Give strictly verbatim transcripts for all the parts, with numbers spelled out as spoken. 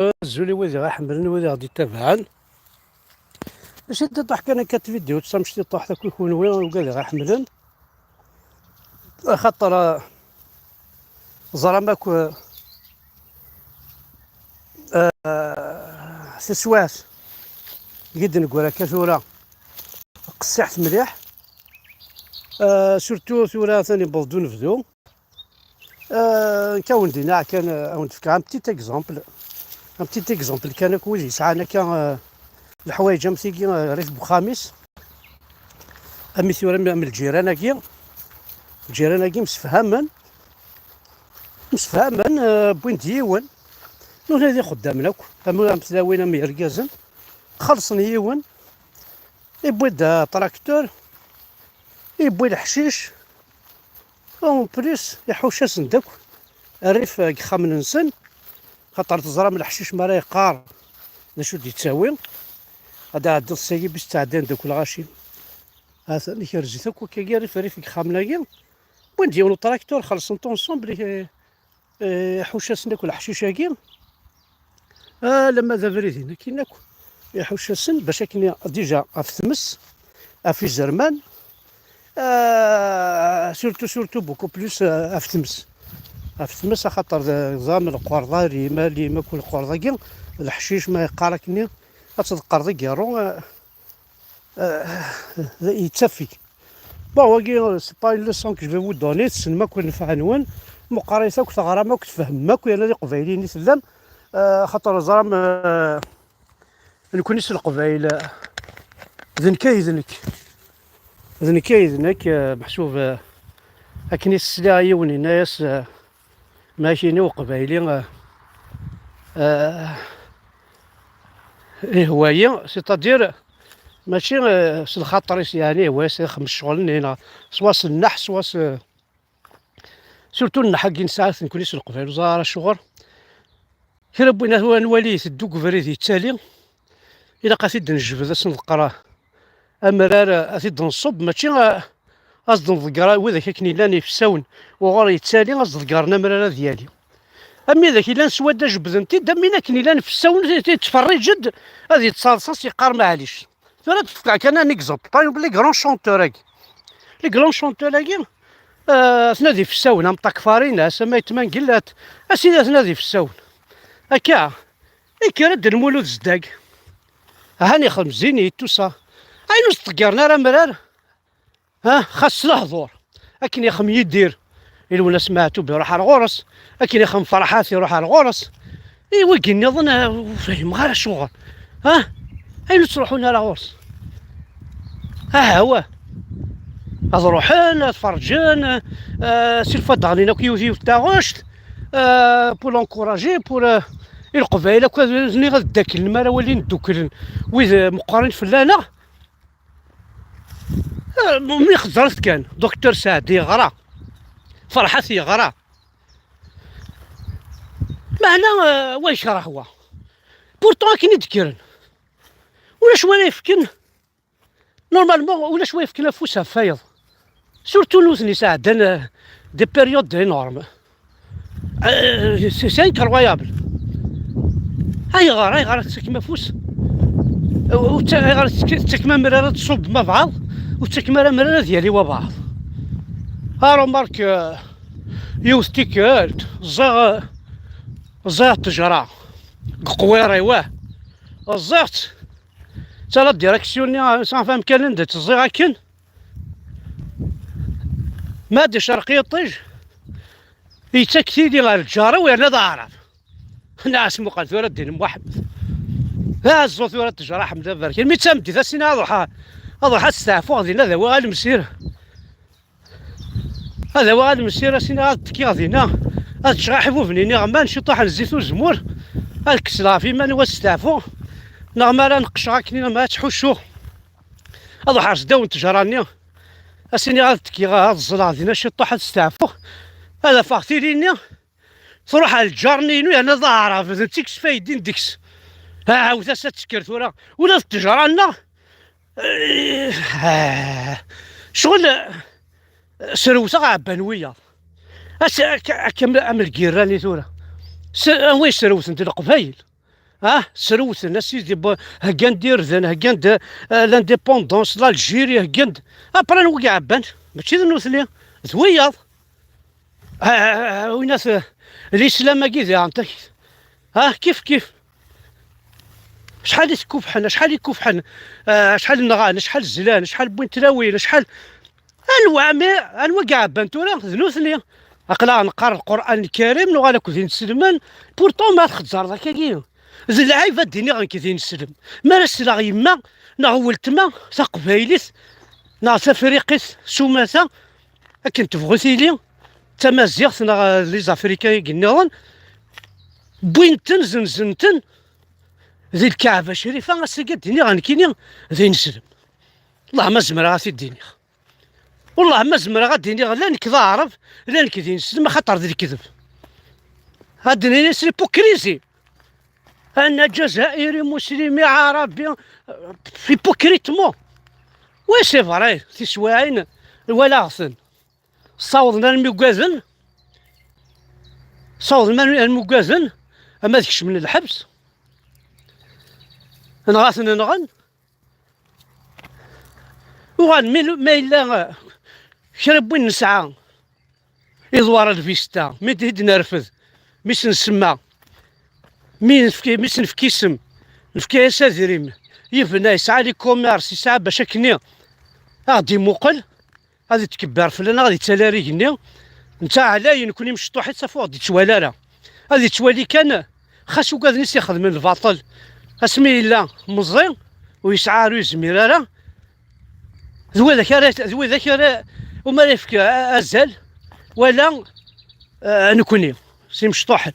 Azul i wid i ɣ-iḥemmlen, wid i ɣ-d-ittabaɛen. Mačči d tiṭuḥ kan akka, tvidyut tamectiṭuḥt akk i kunwi, wid i ɣ-iḥemmlen. Axaṭer, eh, ẓram akk, eh, eh, taswiɛt i d-neggra akka tura, qessiḥet mliḥ. Eh, surtout tura atan yewweḍ-d unebdu. Eh, nekk a wen-d-iniɣ kan, eh, a wen-d-fkeɣ un petit exemple. Un petit exemple kan akk wid yesɛan akka, eh, leḥwayeǧ am tigi, eh, rrif n uxxam-is. Am i tura am, am lǧiran-agi. Lǧiran-agi msefhamen. Msefhamen, eh, wwin-d yiwen. Nutni d ixeddamen akk. Am, am tlawin, am yergazen. Xellṣen yiwen. Yewwi-d atraktur. Yewwi leḥcic. En plus, iḥucc-asen-d akk rrif deg yixxamen-nsen, xaṭer teẓram leḥcic mi ara yeqqar d acu d-yettawi. Ad d-ɛeddiḍ sagi bis ttɛeddan-d akk lɣaci. Atan ikerz-it akk wakkagi rrif rrif deg yixxamen-agi. Wwin-d yiwen utraktur, xellṣen-t ensemble, eh, eh, iḥucc-asen akk leḥcic-agi. Alamma d abrid-in akkin akk iḥucc-asen bac akken déjà ɣef tmes, ɣef izerman, ah, surtout, surtout beaucoup plus, ah, ɣef tmes. Ɣef tmes, axaṭer d, ẓram lqerḍ-a, lima, lima akk lqerḍ-agi, d leḥcic ma yeqqar akkenni, ad tḍeqqreḍ agerru, ah, ah, yettafeg. Bon, wagi, c'est pas une leçon que je vais vous donner, tessnem akk, nefɛen-wen. Meqqar-it akk, teɣram akk, tfehmem akk, yerna d iqbayliyen i tellam. Eh, xaṭer ẓram, eh, nekni s leqbayel, eh, d nekk ay d nekk. D nekk ay d nekk, eh, meḥsub, eh, akken i s-sliɣ i yiwen, yenna-yas, eh, ma akini uqbayli, eh, eh, ihwa-yi, c'est-à-dire, mačči, eh, s lxaṭer-is, yeɛni ihwa-yas ad ixdem ccɣel-nni, neɣ swa s nneḥ, swa s, surtout nneḥ-agi nesɛa-t nekni s leqbayel, ur ẓer ara acuɣer. Kra n win ad nwali iteddu deg ubrid yettali, ilaq ad t-id-nejbed, ad s-nḍeqqer amrar, ad t-id-nṣubb, mačči a, ad s-d-nḍegger widak akken illan ifessawen, uɣur yettali, ad s-ḍeggren amrar ad yali. Am widak illan s wadda jebbden-t-id, am win akken illan fessawen, t-, t-, yettferrij-d, ad yettaḍsa s yeqqar maɛlic. Tura ad d-fkeɣ kan un exemple. Par exemple, les grands chanteurs-agi. Les grands chanteurs-agi, euh, atna d ifessawen, am Ṭakfarinas, am Ayt Mangellat, a sidi atna d ifessawen. Akka, ikker-d Lmulud Zeddag. Han ixdem Zénith, tout ça. Ayen ur s-ḍeggren ara amrar, ha, xas s lehdur. Akken ixdem Yidir, i Lwennas Meɛtub iruḥ ar ɣur-s, akken ixdem Ferḥat iruḥ ar ɣur-s. I wigi nniḍen, ah, ur fhimeɣ ara acuɣer. Ha? Ayen ur ttruḥun ara ɣur-s. Aha, wa. Ad ruḥen, ad ferǧen, ah, s lfad daɣen akk yiwet yiwet taɣect, ah, pour l'encourager, pour, ah, i Leqbayel akk ad, ad, ad ddaklen, mi ara walin dduklen wid, ah, meqqren fell-aneɣ. Ah, mi xeẓret kan, Docteur Saɛdi yeɣra, Ferḥat yeɣra. Meɛna, ah, wa yekreh wa. Pourtant akken i d-kkren. Ulac wara yefken, normalement, ulac wa yefken afus ɣef wayeḍ. Surtout nutni sɛeddan, euh, des périodes énormes. Euh, c'est, c'est incroyable. Ayɣer, ayɣer ad tettakem afus? Ur tta-, ayɣer tettak-, tettakem amrar ad tṣubb ma baɛḍ, ur tettakem ara amrar ad yali wa baɛḍ? Ah, remarque, euh, yiwet tikkelt, ẓẓiɣ, ẓẓiɣ ttejra deg uqwir-iw, ah. Ẓẓiɣ-tt, ta la direction-nni, s enfin, amkan anda tt-ẓẓiɣ akken. Ma d-icerq yiṭij, yettak tili ɣer lǧar-iw yerna d aɛrab. Nɛas muqel tura ddin Muḥemmed. Aẓu tura ttejra Ḥmed aberkan. Mi d tameddit, a sini ad ruḥeɣ, ad ruḥeɣ ad steɛfuɣ dinna, ad awiɣ alemsir. Ad awiɣ alemsir, a sini ad ttekkiɣ dinna. Ad ččeɣ iḥbuben-nni iɣman, ciṭuḥ n zzit uzemmur. Ad kkseɣ ɣef iman-iw ad steɛfuɣ. Neɣ mi ara neqqceɣ akken, neɣ mi ara ttḥuccuɣ. Ad ruḥeɣ ar sdaw n ttejra-nni. A sini ad ttekkiɣ, ad ẓẓleɣ dinna ciṭuḥ, ad steɛfuɣ. Ad afeɣ tili-nni truḥ ɣer lǧar-nni-inu, yerna d aɛrab, d netta i yesfaydin deg-s. Ɛawed-as ad tekker tura. Ula d ttejra-nneɣ, eh, ccɣel, eh, srewteɣ ɛebban wiyaḍ. As-, akka, akka am, am lgirran-i tura. S-, anwa yesrewten d Leqbayel. Ah, srewten, a sidi, bo-, heggan-d irden, heggan-d, eh, l'indépendance, l'Algérie, heggan-d. Après, anwa i iɛebban? Mačči d nutni, d wiyaḍ. Ah, winat, eh, lislam-agi diɣen, tak-, ah, kif kif. Acḥal i tkufḥen, acḥal i kufḥen, eh, acḥal nɣan, acḥal zlan, acḥal wwin tlawin, acḥal. Anwa mi, anwa i iɛebban tura? D nutni. Aql-aɣ neqqar Lqur'an Lkarim, nuɣal akked inselmen, pourtant ma txezzreḍ akkagi. D lɛib ad d-iniɣ nekk d ineslem. Mi ara sleɣ yemma, neɣ weltma, taqbaylit, neɣ tafriqit, s umata, akken tebɣu tili, d tamaziɣt, neɣ, eh, d les Africains i yenniḍen, wwin-ten, zenzen-ten, di Lkaɛba Crifa, ass-agi ad d-iniɣ nekkini d ineslem. Wellah ma zemreɣ ad t-id-iniɣ. Wellah ma zemreɣ ad d-iniɣ la nekk d aɛrab, la nekk d ineslem, axaṭer d lekdeb. Ad d-nini s l'hypocrisie. Ana ǧazairi, muslimi, ɛarabi, hypocritement. Oui, c'est vrai, tiswiɛin walaɣ-ten. Ssawḍen armi ugaden, ssawḍen armi, armi ugaden, ama ad kecmen lḥebs, neɣ ad ten-nɣen. Uɣal, mi, ma yella, eh, kra n win nesɛa, iḍwar lvista, mi d-, i d-nerfed, mi s-nsemma, mi nefk-, mi s-nefk isem, nefka-yas adrim, yebna, yesɛa les commerces, yesɛa bac akkenni, a ɣ-d-imuqel, ad itkebber fell-aneɣ, ad ittali ar igenni. Netta ɛlay, nekkni mecṭuḥit, safu ur ɣ-d-ittwali ara. Ad ittwali kan, xas ugaden i s-ixedmen lbaṭel. Asmi yella meẓẓi, ur yesɛi ara, ur yezmir ara, d widak ara, d widak ara, umi ara yefk a-, azal, wala, eh, nekkni, s imecṭuḥen.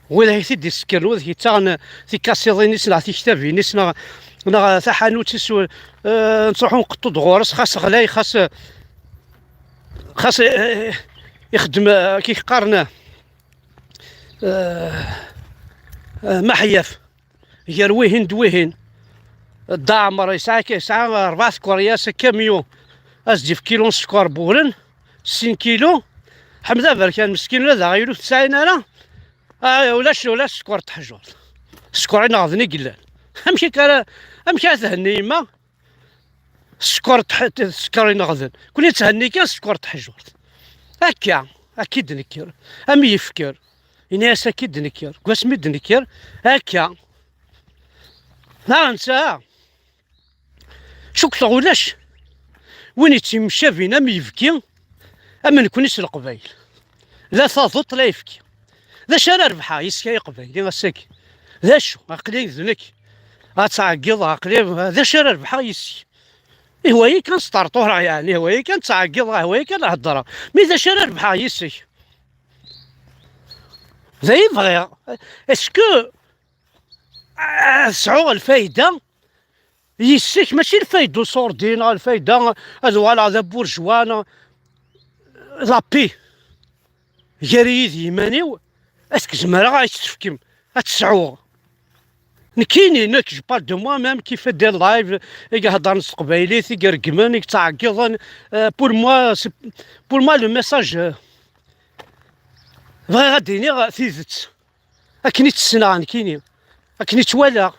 Widak i t-id-isekkren, widak yettaɣen tikasiḍin-is neɣ tiktabin-is neɣ, neɣ taḥanut-is, eh, nettruḥu nqeṭṭu-d ɣur-s, xas ɣlay, xas, xas, eh, ixeddem, eh, kif qqaren, eh, eh, maḥyaf gar wihin d wihin. Dda Ɛmer yesɛa, yesɛa rebɛa tkeryas, akamyun, ad s-d-yefk kilu n sskeṛ n Buren, sin kilu. Ḥmed Aberkan meskin, ula d aɣyul ur t-sɛin ara. Ah, ulac, ulac sskeṛ n tḥejjurt. Sskeṛ ineɣden i yellan. Amek akka ara, amek ara thenni yemma? Sskeṛ n tḥ-, sskeṛ ineɣden. Kuni thenni kan sskeṛ n tḥejjurt. Akka, akka i d-nekker. Am yefker. Ini-as akka i d-nekker. Deg wasmi i d-nekker, akka. Neɣ netta. Cukkteɣ ulac win yettemcabin am yibki, am nekkni s Leqbayel. La taḍuṭ, la yefki. D acu ara rebḥeɣ yis-k ay Aqbayli ass-agi? D acu? Aql-i d nekk. Ad ttɛeggiḍeɣ, aql-i, d acu ara rebḥeɣ yis-k? Ihwa-yi kan sṭerṭureɣ, yeɛni, ihwa-yi kan ttɛeggiḍeɣ, ihwa-yi kan heddreɣ. Mi d acu ara rebḥeɣ yis-k? D ay bɣiɣ. Est-ce que ad sɛuɣ lfayda yis-k, mačči lfayda uṣurdi neɣ lfayda ad uɣaleɣ d aburjwa neɣ la paix gar-iyi d yiman-iw, ad k-zemreɣ ad k-tefkem, ad tt-sɛuɣ. Nekkini, nekk, je parle de moi-même, qui fait des lives, i iheddren s teqbaylit, i ireggmen, i yettɛeggiḍen, euh, pour moi, c'est, pour moi, le message, euh, bɣiɣ ad d-iniɣ tidet. Akken i tt-ssneɣ nekkini, akken i tt-walaɣ,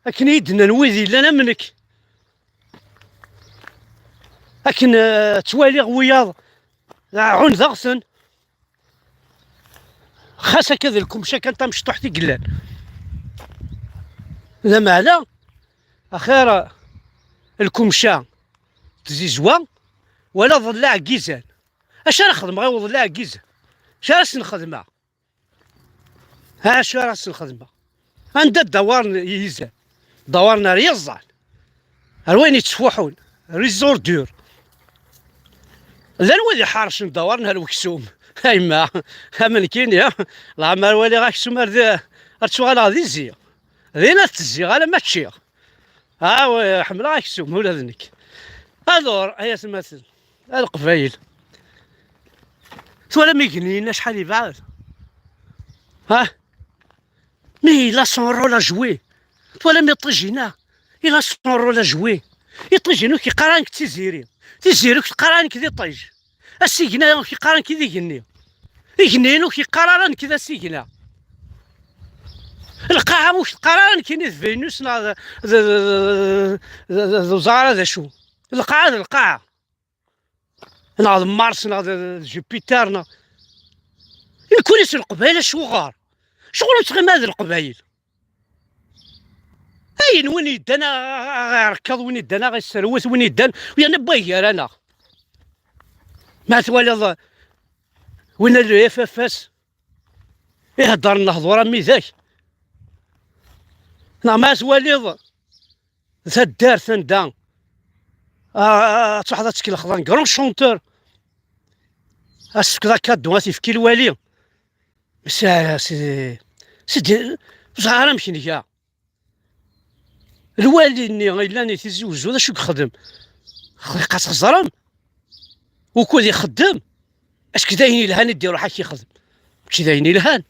akken i yi-d-nnan wid yellan am nekk, akken, eh, ttwaliɣ wiyaḍ, eh, ɛundeɣ-ten. Xas akka d lkumca kan tamecṭuḥt i yellan. Lameɛna, axir lkumca d tzizwa, wala ḍellaɛ n yizan. Acu ara xedmeɣ i uḍellaɛ n yizan? Acu ara sen-xedmeɣ? Acu ara sen-xedmeɣ? Anda ddawaren yizan? Ddawaren ar yiẓẓan, ar wayen yettfuḥun, ar les ordures. Llan wid iḥercen ddawaren ar weksum. A yemma, am nekkini, leɛmer waliɣ aksum ar d, ar ttuɣaleɣ d izi. Din ad tezziɣ alamma ččiɣ. Ah, ḥemmleɣ aksum ula d nekk. Alors, ay atmaten, a Leqbayel, twalam igenni-nni acḥal yebɛed? Ha? Mais il a son rôle à jouer. Twalam iṭij-inna? Il a son rôle à jouer. Iṭij-inu k-yeqqar nekk d tiziri. Tiziri k-teqqar nekk d iṭij. Asigna k-yeqqar nekk d igenni. Igenni-inu k-yeqqar ara nekk d asigna. Lqaɛa ur k-teqqar ara nekkini d Vénus neɣ d, d, d, d, d, d uẓar d acu. Lqaɛa d lqaɛa. Neɣ d Mars neɣ d, d Jupiter neɣ. Nekkuni s Leqbayel acuɣer? Ccɣel ur ttɣimi ara d Leqbayel. Ayen win yeddan a, a, a, a irekkeḍ, win yeddan a ɣ-isserwet, win yeddan, yerna wway gar-aneɣ. Ma twaliḍ win a le F F S, iheddren lehdur am widak. Neɣ ma twaliḍ taddart anda, a, a, ad truḥeḍ ad tkelxeḍ un grand chanteur, ad s-tefkeḍ akadu, ad t-yefk i lwali. Si, si, si, ur ẓriɣ ara amek nga. Lwali-nni yellan i Tizi Uzzu, d acu i yexdem? Xliq ad txeẓrem? Wukud ixeddem? Acu d ayen yelhan i d-iruḥ ad k-yexdem? Mačči d ayen yelhan.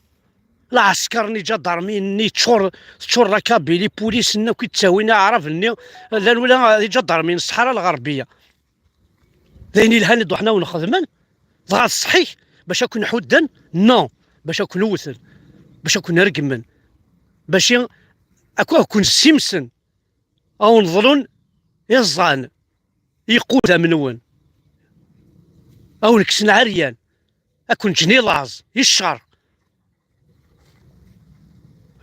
Lɛesker-nni, iǧadarmiyen-nni, teččur, teččur la Kabylie, ipulis-nni akk i d-ttawin aɛrab-nni, llan ula d iǧadarmiyen n Ṣṣḥara Lɣerbiya. D ayen yelhan i d-ruḥen a wen-xedmen? Dɣa d ṣṣeḥ-ik bac ad ken-ḥudden? Non, bac ad ken-wten, bac ad ken-regmen, bac i, ak-, ad ken-ssimsen, a wen-ḍlun iẓẓan, iqudam-nwen, a wen-kksen ɛeryan, a ken-ǧǧen i laẓ, i ccer.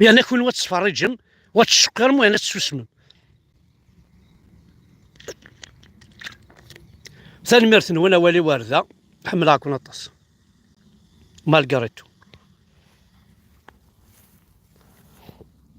Yerna kunwi ad tettferriǧem, wa ad tceqqirem, wa ad tessusmem. Tanemmirt-nwen, awal-iw ar da. Ḥemmleɣ-ken aṭas. Malgré tout.